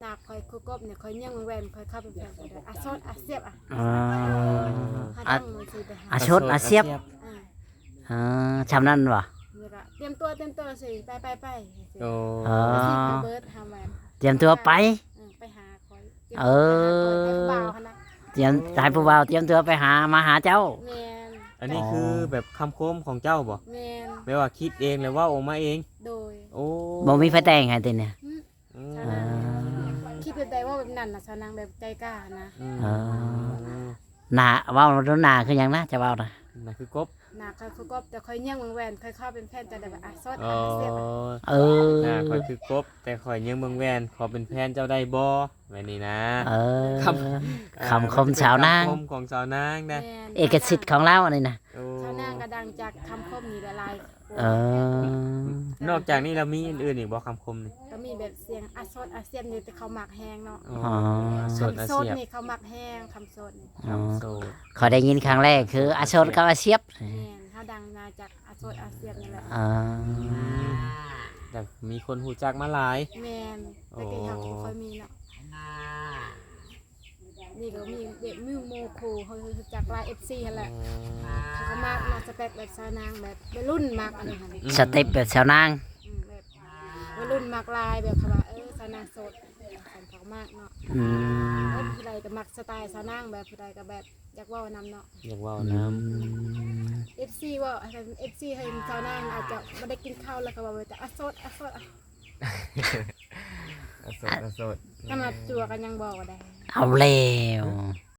ໜ້າຂ້ອຍຄືກົບນີ້ ຂ້ອຍຍັງແວ່ນ ຂ້ອຍເຂົ້າໄປແພນ ອາສົດອາຊຽບອະ ອ່າ ຫາ ອ່າ ທາງມັນຊິໄປຫາ ອາສົດອາຊຽບ ອ່າ ອ່າ ຊ່ຳນັ້ນຫວາ? ແລ້ວກໍຕຽມຕົວ ຕຽມຕົວຊິ ໄປ ໄປ ໄປ ໂອ້ ອ່າ ເບິດຫາແວ່ນ ຕຽມຕົວໄປ ເອີ ໄປຫາຂ້ອຍ ຕຽມ ເອີ ຕົວໄປຫາຂ້ອຍ ໄປຜູ້ບ່າວຫັ້ນນະ ຕຽມ ໃຫ້ຜູ້ບ່າວຕຽມຕົວໄປຫາ ມາຫາເຈົ້າ ແມ່ນ ອັນນີ້ຄືແບບຄຳຄົມຂອງເຈົ້າບໍ່? ແມ່ນ ແບບວ່າຄິດເອງ ແລ້ວເວົ້າອອກມາເອງ ໂດຍ ໂອ້ ບໍ່ມີໃຜແຕ່ງໃຫ້ຕິນີ້? ອືມ ອືມ ອ່າ ຄິດແບບໃດເວົ້າແບບນັ້ນນະ ສາວນາງແບບໃຈກ້ານະ ອືມ ອ່າ ໜ້າ ເວົ້າດູ ໜ້າຄືຫຍັງນະ ຈະເວົ້ານະ? ໜ້າຄືກົບ ໜ້າຂ້ອຍຄືກົບ ແຕ່ຂ້ອຍຍັງແວ່ນ ຂ້ອຍເຂົ້າເປັນແຟນເຈົ້າໄດ້ບໍ່? ອາ ໂສດ ອໍ ອາ ເສຍ ເອີ ໜ້າຂ້ອຍຄືກົບ ແຕ່ຂ້ອຍຍັງເບິ່ງແວ່ນ ຂໍເປັນແຟນເຈົ້າໄດ້ບໍ່? ແບບນີ້ນະ ເອີ ຄຳ ຄຳຄົມສາວນາງ ຄຳຄົມຂອງສາວນາງນະ ແມ່ນ ເອກະສິດຂອງລາວອັນນີ້ນະ ໂອ້ ສາວນາງກໍດັງຈາກຄຳຄົມນີ້ຫຼາຍໆ ເອີ ນອກຈາກນີ້ແລ້ວມີອັນອື່ນອີກບໍ່ ຄຳຄົມນີ້? ກໍມີແບບສຽງອາສົດອາຊຽບນີ້ ແຕ່ເຂົາມັກແຮງເນາະ ອໍ ອາສົດອາຊຽບ ຄຳສົດນີ້ເຂົາມັກແຮງ ຄຳສົດນີ້ ອໍ ຄຳສົດ ຂ້ອຍໄດ້ຍິນຄັ້ງແລກຄືອາສົດກັບອາຊຽບ ແມ່ນ ເຮົາດັງມາຈາກອາສົດອາຊຽບນີ້ແຫຼະ ອ່າ ອືມ ແຕ່ມີຄົນຮູ້ຈັກມາຫຼາຍ ແມ່ນ ໂອ້ ແຕ່ກີ້ເຮົາກໍບໍ່ຄ່ອຍມີເນາະ ນີ້ກໍມີແບບມີໝູ່ຄູ່ ເຮົາຮູ້ຈັກຫຼາຍ ເອັຟຊີ ຫັ້ນແຫຼະ ອໍ ເຂົາກໍມັກເນາະ ສະເປັກແບບສາວນາງ ແບບໄວລຸ້ນມັກອັນນີ້ຫັ້ນ ອືມ ສະເຕັບແບບສາວນາງ ອືມ ແບບໄວລຸ້ນມັກຫຼາຍ ແບບເຂົາວ່າ ເອີ ສາວນາງໂສດ ເຂົາກໍມັກເນາະ ອືມ ເອີ ຜູ້ໃດກໍມັກສະໄຕສາວນາງ ແບບຜູ້ໃດກໍແບບຢາກເວົ້ານຳເນາະ ຢາກເວົ້ານຳ ອືມ ເອັຟຊີ ເວົ້າ ເອັຟຊີ ເຫັນສາວນາງອາດຈະບໍ່ໄດ້ກິນເຂົ້າ ແລ້ວກໍເວົ້າແຕ່ອາສົດ ອາສົດ ອາສົດ ອາສົດ ຂະໜາດຈົວກໍຍັງບໍ່ໄດ້ ເອົາແລ້ວ